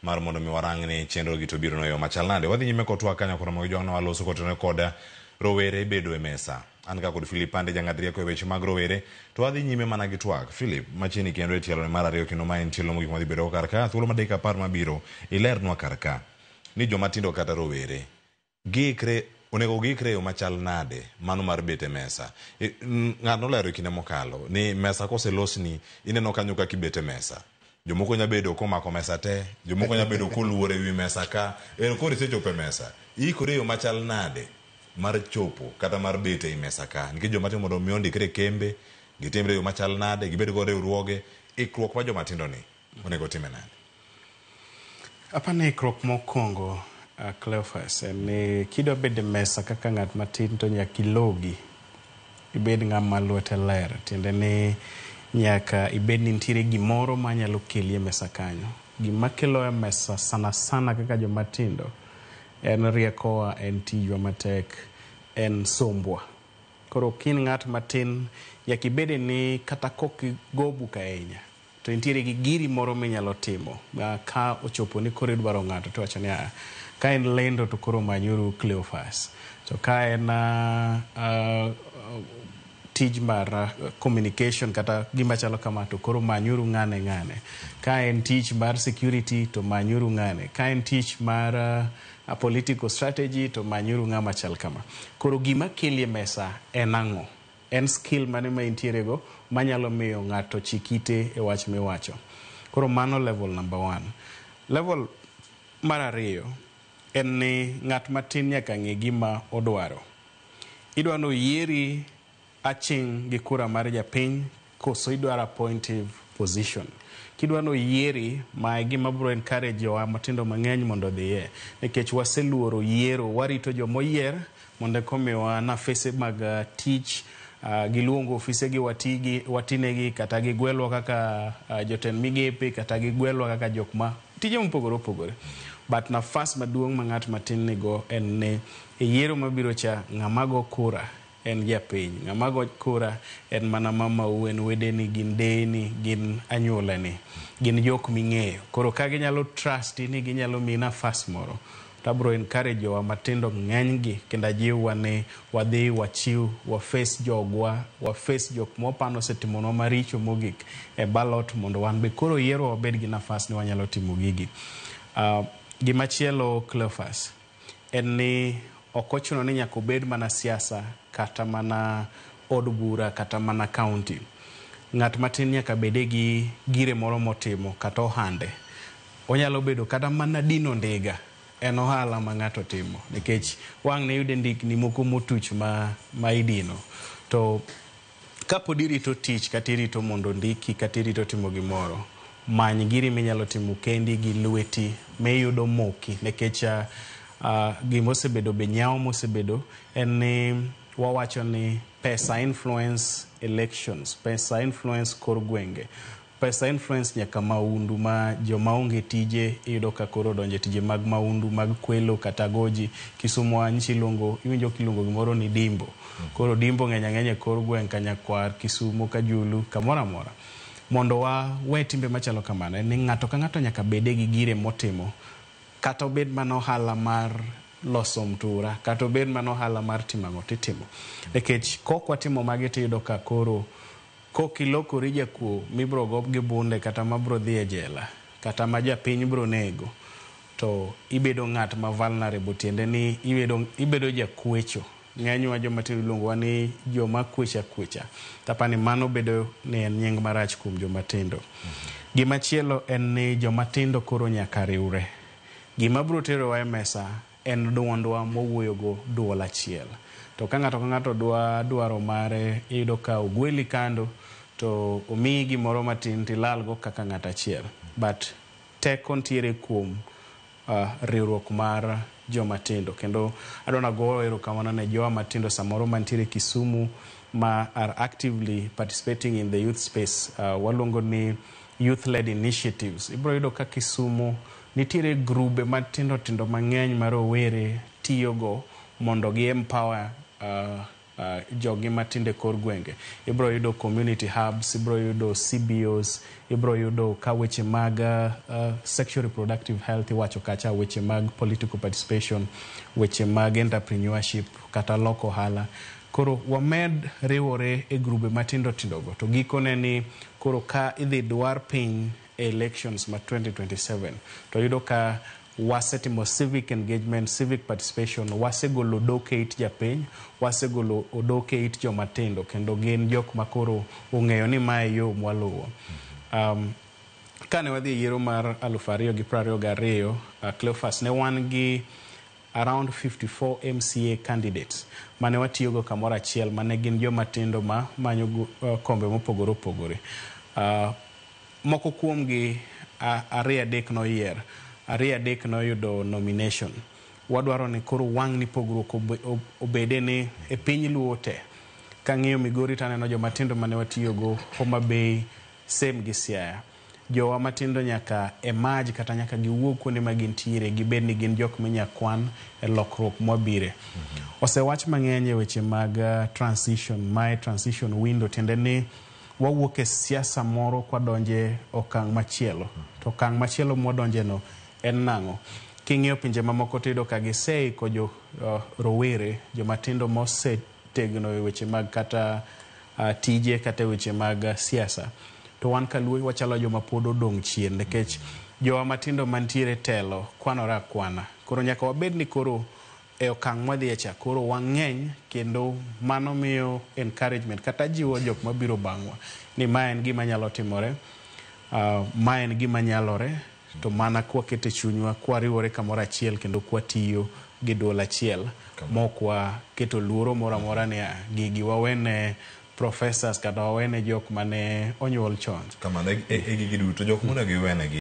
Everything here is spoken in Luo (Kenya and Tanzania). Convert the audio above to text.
Mar mondo mi warang ni chenro gi to biro no yo machal nade. Wadhi nyime kod twak kanyo koro gi jwang' waloso kotenore kod rowere bedo e mesa. An ka kod Philip Pande, jang'ad rieko e weche mag rowere, to wadhi nyime mana gi twak. Philip, machiegni kendo e tielo mar ariyo, kendo ma en tielo mogik madhi bedo kar ka, thuolo ma dakika 10 mabiro, ilernwa kar ka ni joma tindo kata rowere giikre, onego giikre e yo machal nade mano mar bet e mesa. Ng'ato nolero e kinde mokalo ni mesa koselosni, ineno kanyo kaka ibet e mesa. Jomoko nya bedo komako mesa te, jomoko nya bedo koluor e wi mesa ka ero. Koro isechopo e mesa, iikori e yo machal nade mar chopo kata mar bet ei mesa ka? Nikech joma tindo mondo mi ondikre e kembe, gitimre e yo machal nade, gibed go riwruoge, ikruok ma joma tindo ni onego time nade? Apani ikruok mokwongo, Cleophas, en ni kidwa bedo e mesa kaka ng'at matin to nyaka ilogi. Ibed ng'ama lwete ler. Tiende ni nyaka ibed ni nitiere gimoro manyalo keli e mesa kanyo. Gima kelo e mesa sana sana kaka joma tindo en riekowa, en tijwa matek, en sombwa. Koro ka in ng'at matin, nyaka ibede ni kata kok igo buk ahinya, to intiere gi giri moro minyalo timo ma ka ochopo ni koro idwaro ng'ato to iwacho ni "Ah, ka en lendo to koro manyuru Cleophas, to ka en tij mar communication kata gima chalo kama to koro manyuru ng'ane ng'ane, ka en tich mar security to manyuru ng'ane, ka en tich mar political strategy to manyuru ng'ama chal kama." Koro gima keli e mesa en ang'o? En skill mane ma intiere go manyalo miyo ng'ato chik ite e wach miwacho? Koro mano level number one. Level mar ariyo en ni ng'at matin nyaka ng'e gima odwaro. Idwa ni oyieri aching' gi kura mar japiny koso idwaro appointive position? Kidwa ni oyieri, ma e gima biro encourage jowa matindo mang'eny mondo odhiye, nikech waseluoro yiero, warito jomoyier mondo eka omiwa nafese mag tich, giluongo ofisegi watigi watinegi, kata gigwelwa kaka jotend migepe, kata gigwelwa kaka jok ma tije mopogore opogore. But nafas maduong' ma ng'at matin nigo en ni e yiero mabiro cha, ng'ama go kura en japiny, ng'ama go kura en mana mamau, en wedeni, gin deyeni, gin anyuolani, gin jok ming'eyo. Koro ka ginyalo trust ni ginyalo miyi nafas moro, to abro encourage jowa matindo ng'eny gi kendo ajiwwa ni wadhi wachiw, wa face jogwa, wa face jok mwapano osetimonwa maricho mogik e ballot, mondo wan be koro yierwa wabed gi nafas ni wanyalo timo gigi. Gimachielo, Cleophas, en ni ok ochuno ni nyaka obed mana siasa, kata mana od bura, kata mana county. Ng'at matin nyaka bede gi gire moro motimo kata ohande. Onyalo bedo kata mana dino ndiga, en ohala ma ng'ato timo, nikech wang' ne yude ndikni moko motuch ma idino. To kapod irito tich, kata irito mondo ondiki, kata irito timo gimoro, many giri minyalo timo kendi gi lweti miyudo moki, nikech gimosebedo be nyawo mosebedo en ni wawacho ni pesa influence elections, pesa influence kor gwenge, pesa influence nyaka maundu, ma joma onge tije iyudo ka koro odonjo e tije mag maundu, mag kwelo kata goji. Kisumu wa nyicha iluongo, iwinjo kiluongo gimoro ni dimbo. Koro dimbo ng'eny ang'enya e kor gweng' ka Nyakwar, Kisumu, Kajulu, kamoro amora. Mondo wawe timbe machalo kamano en ni ng'ato ka ng'ato nyaka bede gi gire motimo, kata obed mana ohala mar loso mtura, kata obed mana ohala mar timo ang'o titimo, nikech kok watimo magi tiyudo ka koro kok ilokori jakuo mibro go gi bunde, kata mabro dhi e jela, kata ma japiny bro nego, to ibedo ng'at ma vulnerable. Tiende ni ibedo jakwecho. Ng'enywa joma tindo iluongowa ni joma kwecha kwecha. Tapani mano bedo ni en nying marach kuom joma tindo. Gimachielo en ni joma tindo koro nyaka riwre. Gima bro terowa e mesa en duondwa mwawuoyogo, duol achiel. To ka ng'ato ka ng'ato dwa dwaro mare, iyudo ka ogweli kando to omiyi gimoro matin tilalgo kaka ng'at achiel. But teko ntiere kuom riwruok mar joma tindo. Kendo adwa nago erokamano ne jowa matindo samoro mantiere Kisumu ma are actively participating in the youth space. Waluongo ni youth led initiatives. Ibiro yudo ka Kisumu nitiere grube matindo tindo mang'eny ma rowere tiyogo mondo gi empower Jogi matindo e kor gwenge. Ibro yudo community hubs, ibro yudo CBOs, ibro yudo ka weche mag sexual reproductive health iwacho kacha, weche mag political participation, weche mag entrepreneurship kata loko ohala. Koro wamed riwore e grube matindo tindo go to gikone ni koro ka idhi dwar piny e elections ma 2027 to yudo ka wasetimo civic engagement, civic participation, wasegolo odok e it japiny, wasegolo odok e it joma tindo kendo gin jok ma koro ong'eyo ni mae yo mwaluwo. Kane wadhi e yiero mar 2022, Cleophas, ne wan gi around 54 MCA candidates mane watiyogo kamoro achiel mane gin joma tindo ma manyo kombe mopogore opogore. Moko kuomgi ariyo adek noyier, ariyo adek noyudo nomination. Wadwaro ni koro wang' ni pogruok obede ni e piny Luo te. Kang'iyo Migori taneno joma tindo mane watiyogo Homa Bay, same gi Siaya. Jowa matindo nyaka emerge kata nyaka giwuog kuonde ma gintiere gibed ni gin jok minya kwan e lokruok mwabire. Osewach mang'eny e weche mag transition, mae transition window tiende ni wawuok e siasa moro kwadonje okang' machielo. To okang' machielo mwadonje no en nang'o? King'iyo pinje mamoko tiyudo ka giseiko jo rowere, joma tindo mosetegno e weche mag kata tije kata e weche mag siasa. To wan kaluo wachalo joma pod odong' chien nikech jowa matindo mantiere telo kwanore akwana. Koro nyaka wabed ni koro e okang' mwadhiye cha koro wang'eny kendo mano miyo encouragement kata jiwo jok mabiro bang'wa ni ma en gima nyalo timore, ma en gima nyalore to mana kwakete chunywa kwariwore kamoro achiel kendo kwatiyo gi duol achiel mok waketo luoro moro amora ni gigi wawene professors kata wawene jok mane onyuol chon. Kamano e gigi duto jok monego iwenegi.